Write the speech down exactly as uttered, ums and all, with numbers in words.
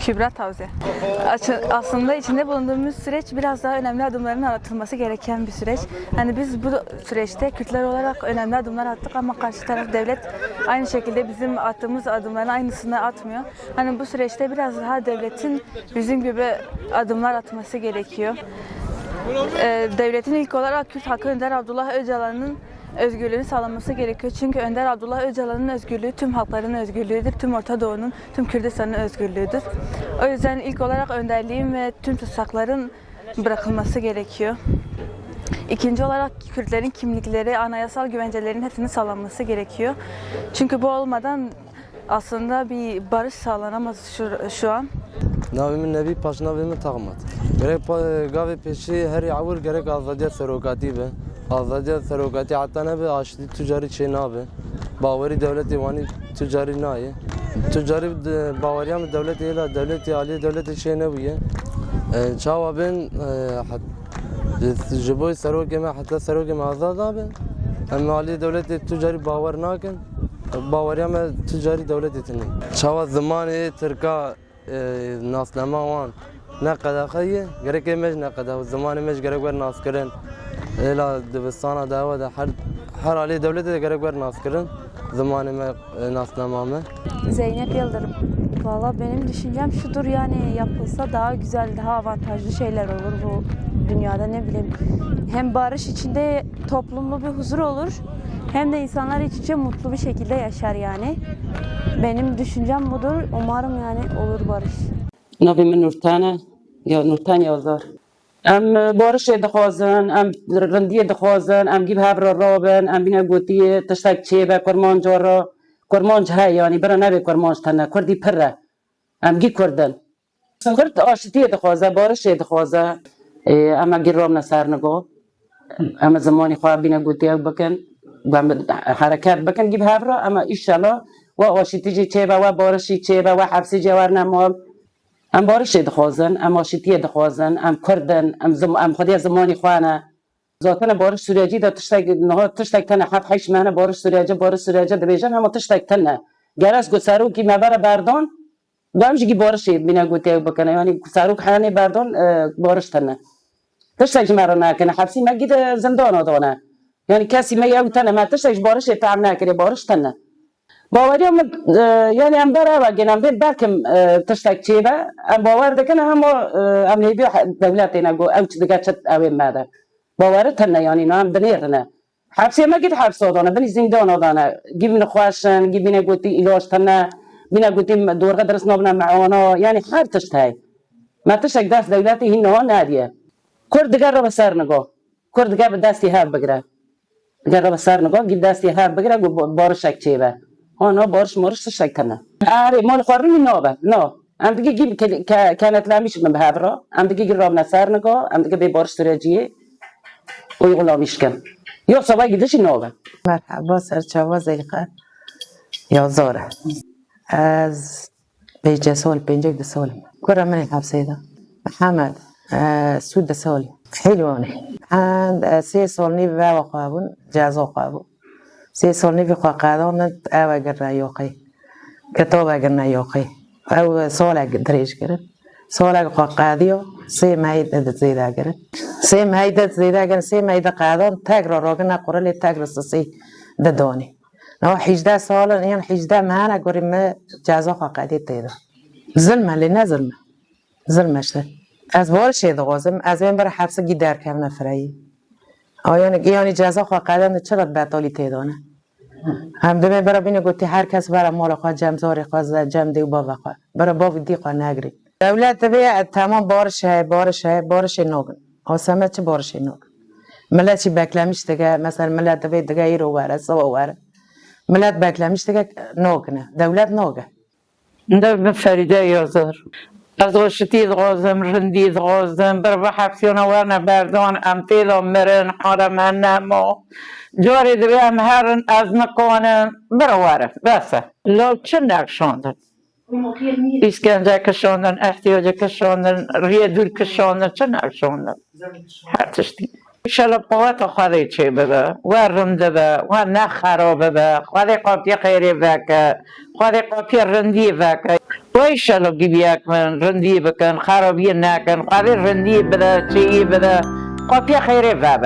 Kübra Tavze. Açı-, aslında içinde bulunduğumuz süreç biraz daha önemli adımların atılması gereken bir süreç. Hani biz bu süreçte Kürtler olarak önemli adımlar attık ama karşı taraf devlet aynı şekilde bizim attığımız adımların aynısını atmıyor. Hani bu süreçte biraz daha devletin bizim gibi adımlar atması gerekiyor. Ee, devletin ilk olarak Kürt halkı Önder Abdullah Öcalan'ın özgürlüğünü sağlaması gerekiyor. Çünkü Önder Abdullah Öcalan'ın özgürlüğü tüm halkların özgürlüğüdür, tüm Orta Doğu'nun, tüm Kürdistan'ın özgürlüğüdür. O yüzden ilk olarak önderliğin ve tüm tutsakların bırakılması gerekiyor. İkinci olarak Kürtlerin kimlikleri, anayasal güvencelerin hepsinin sağlanması gerekiyor. Çünkü bu olmadan aslında bir barış sağlanamaz şu, şu an. Navê min Nebî, paşnavê min Taxmat. Gerek pa-, gavê pêşî herî ewil gerek azadiya serokatî be. Azadiya serokatî heta nebe, aştî tu carî çê nabe. Bawerî dewletê Wanî tu carî nayê. Tu carî de-, baweriya min dewletê hêla dewletê aliyê dewletê çê nebûye. E, çawa bên, e, het-, ji bo serokê me heta serokê me azad nabe. Em aliyê dewletê tu carî bawer nakin. Baweriya me tu carî dewletê tune. Çawa zimanê tirka, e, nasnama wan ne qedexe ye, gerek ê me jî ne qedexe. Zimanê me jî gerek wer naskirin. Êla dibistana de, ewa de, her, her aliyê dewletê de gerek wer naskirin. Zimanê me, e, nasnama me. Zeynep Yıldırım. Valla benim düşüncem şudur, yani yapılsa daha güzel, daha avantajlı şeyler olur bu dünyada, ne bileyim. Hem barış içinde toplumlu bir huzur olur, hem de insanlar iç içe mutlu bir şekilde yaşar yani. Benim düşüncem budur. Umarım yani olur barış. Navê min Nurten e, ya Nurten Yazar. Em, e, barişê dixwazin, em rindiyê dixwazin, em gî bi hev re rabin, em bîne gotiyê tiştek çêbe kurmanca re. Kurmanc heye, yanî bira nebe kurmanc tene, kurdî pir e. Em gî kurd in. Kurd aşitiyê dixwaze, barişê dixwaze. Ê, em gî rabine ser nigo. Em zimanê xwe bîne gotî ew bikin. Em hereket bikin gî bi hev re. Em îşela we aşitî jî çêbe, we barişî çêbe, we hepsî jê werne mal. Em barişê dixwazin, em aşitiyê dixwazin, em kurd in, em zim-, em xwediyê zimanî xwe ne. Zaten bariş sürecî de tiştek, niha tiştek tene heft heşt mehne bariş süreci, bariş süreci dibêjin, hema tiştek tene. Ger ez ku serokî me bere berdan, Dem jî barişê bîne gotê ew bikine. Yanî serok heyanê berdon, e, bariş tine. Tiştek ji me re nekine. Hepsî me gî di zindana dane. Yanî kesî me yew tene me tiştek ji barişê fehm nekirê, bariş tine. Baweriya min, e, yanî em ber eva gên, em bên belkim, e, tiştek çêbe. Em bawer dikine hema, e, em hêviya he-, dewletê ne got, ew çi dige çi ew ê me de. Baweri tine, yanî na em dinêrine. Hepsê me gî di hepsa dane, binî zîndana dane. Gî bîne xweş in, gî bîne gotî îlaç tine, bîne gotî dorxe dirist nabine meana, yanî her tişt hey. Me tiştek dest dewletê hîn niha nediye. Kurd diger re bi ser nigo. Kurd diger bi destî hev bigire. Diger re bi ser nigo, gî destî hev bigire, gu ba-, barişek çêbe. Ha, na bariş mariş tiştek tine. Erê, mal xwe rûnî nabe, na. Em digî gî ke-, ke-, kenetlemiş bin bi hev re. Em digî gî rabine ser nigo, em digî bê bariş süreciyê. Uygulamış kin. Yoksa vay gidişi ne olur? Merhaba, serçava Zeyxa. Ya zor e. Ez pêncî sal, pêncî û du sal im. Kura min ê hepsê de. Mihemed, e, sî û du sal. Hîlwanê. Hend, e, sê sal nîv ve xwe bûn, ceza xwe bû. Sê sal nîvî xwe qedandin, ew e girine yoxê. Kitaba girine yoxê. Ew salek dirêj kirin. Salek xwe qediya, sê mehî di zêde kirin. Sê mehî di zêde kirin, sê mehî di qedan, tek re ragine qurulê, tek re sisî di danê. Niha hîjdeh sal in, yan hîjdeh mehane gurî min ceza xwe qedî tê de. Zilm e, lê ne zilm e. Zilm e işte. Ez barişê dixwazim, ez bên bira hepsê gî derkevine fireyî. Ayanê, yanî ceza xwe qedandin, çira betalî tê dane? Em dibê bira bîne gotî her kes bira mala xwe, cem zarê xwe, ze-, cem dê û bavê xwe. Bira bav û dî xwe negirî. Dewlet divê, e, temam bariş heye, bariş heye, barişê nagin. Aseme çi barişê nagin? Millet jî beklemiş dike, mesela millet divê dike îro were, siwa were. Millet beklemiş dike, nagine. Dewlet nage. Navê min Ferîde Yazar. Ez aşitî dixwazim, rindî dixwazim, bir bi hepsiyana werne berdan, em tê de mirin, hala me nema. Carê divê em herin, ez nikanim, bir were, bes e. Law çi nexşandin? Îşkence kişandin, ihtiyacê kişandin, riyê dûr kişandin, çi nexşandin? Her tiştî. Înşallah qeweta Xwedê çê bibe, we rind bibe, we ne xero bibe. Xwedê qapiya xêrê veke, Xwedê qapiya rindiyê veke. We înşallah gibiyek min rindiyê bikin, xerabiyê nekin. Xwedê rindiyê bide, çêyê bide, qapiya xêrê vebe.